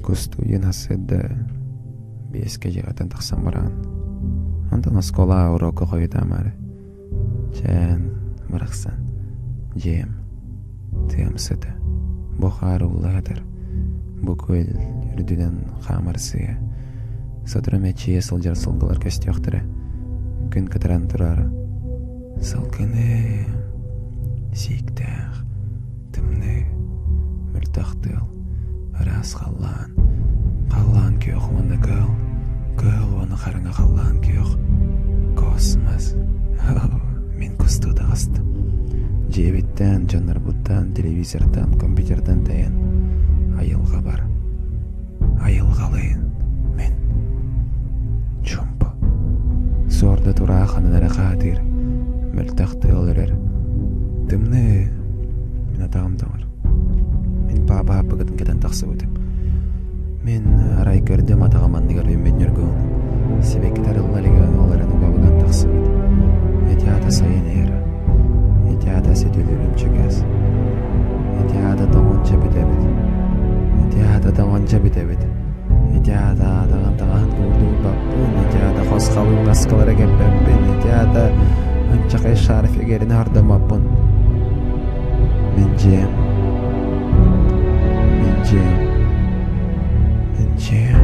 Кустуйун сарсыарда биэскэ дьиэҕиттэн тахсан бараҕын. Онтон оскуола уруокка хойутаамаары. Чээн, барахсан, дьиэм, тыам сыта, бу хаар уулаатар, бу күөл үрдүнэн хаамар сыа, сотору мэччийэ сылдьар сылгылар көстүөхтэрэ, күн кытаран турар сылгыны сииктээх, тымныы, мөлтөх тыал, ыраас халлаан, халлаан күөх уонна кыһыл, кыһыл уонна хараҥа халлаан күөх, космос. Мин кустуу таҕыстым. Дьиэбиттэн, дьоннорбуттан, телевизортан, компьютертан тэйэн айылҕа бар. Айылҕалыын мин. Чумпу. Суорда тураах ханан эрэ хаатыыр, мөлтөх тыал үрэр. Тымныы. Мин атаҕым тоҥор. Мин паапа аппыгытын кэтэн тахсыбытым. Мин арай көрдүм атаҕым анныгар үүммүт ньургуһун. Сибэкки тарылла илигэ ол эрэн уга-уган тахсыбыт. Ити аата сайын иһэр. Ити аата сөтүөлүүрүм чугас. Ити аата тоҥон чэбитэбит. Ити аата тоҥон чэбитэбит. Ити аата аатаҕын таҥаһын куурдуйбаппын. Ити аата хос халыҥ наскалары кэппэппин. Ити аата ынчахай шарфигерин хардаммаппын. Мин дьиэм. Мин дьиэм. Мин дьиэм.